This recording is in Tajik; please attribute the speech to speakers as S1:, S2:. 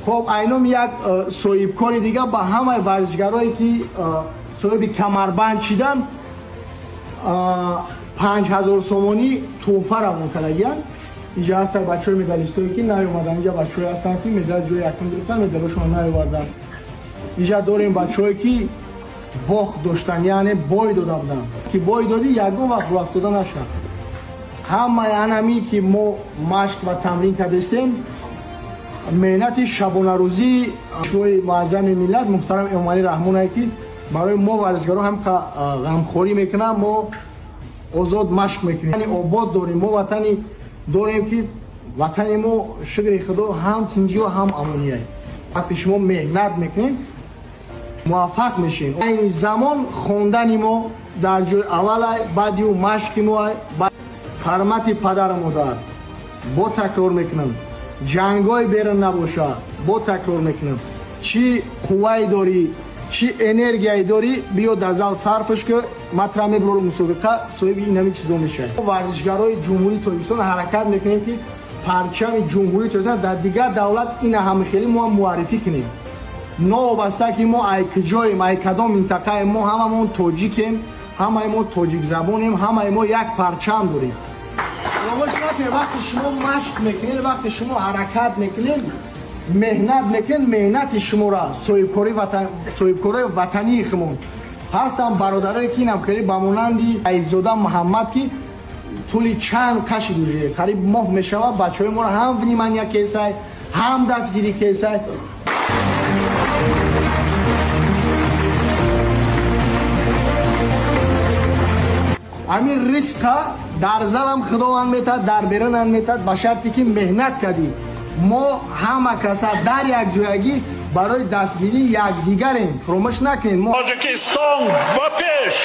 S1: Хоб, айном як соҳибкори дига ба ҳамаи варзишгарое ки соҳиби камарбанд шидан 5000 сомонӣ тӯҳфа равон кардагиянд. Инҷа ҳастанд бачаҳои медалистое ки наёмаданд, инҷа бачаҳое ҳастанд ки медал ҷои якум гирифтанд, медалошонро наёварданд. Инҷа дорем бачаҳое ки бохт доштанд, яъне бой дода буданд, ки бой додӣ ягон вақт рӯ афтода нашад. Ҳамаи анами ки мо машқ ва тамрин кардастем, меҳнати шабонарӯзии Пешвои муаззами миллат муҳтарам Эмомалӣ Раҳмоне ки барои мо варзишгаро ҳам ғамхорӣ мекунанд, мо озод машқ мекунем. Ватани обод дорем, мо ватани дорем ки ватани мо, шукри Худо, ҳам тинҷиу ҳам амония. Вақте шумо меҳнат мекунед, муваффақ мешед. Айни замон хондани мо дар ҷои аввалай, баъди ӯ машқи мо, ҳурмати падару модар. Бо такрор мекунам, ҷангҳои берун набошад, бо такрор мекунам, чӣ қуввае дорӣ, чӣ энергияе дорӣ, биё дар зал сарфш ки матра мебурор мусобиқа, соҳиби инами чизо мешавӣ. Варзишгарои Ҷумҳурии Тоҷикистон ҳаракат мекунем ки парчами Ҷумҳурии Тоҷикистон дар дигар давлат ина ҳамихелӣ мо муаррифӣ кунем. Новобаста ки мо ай куҷоем, ай кадом минтақаем, мо ҳамамон тоҷикем, ҳамаи мо тоҷикзабонем, ҳамаи мо як парчам дорем. Фаромӯш накунед, вақте шумо машқ мекунед, вақте шумо ҳаракат мекунед, меҳнат мекунед, меҳнати шуморо соҳибкорои ватании худмон ҳастанд, бародарое ки инам хеле ба монанди Аидзода Муҳаммад, ки тӯли чанд кашид, уже қариб моҳ мешавад, бачаҳои моро ҳам внимания кесай, ҳам дастгирӣ кесай. Ҳамин ризқа дар залам Худованд метад, дар берунам метад, ба шарте ки меҳнат кардӣ. Мо ҳама каса дар якҷоягӣ барои дастгирии якдигарем, фуромӯш накунед.
S2: Тоҷикистон ба пеш!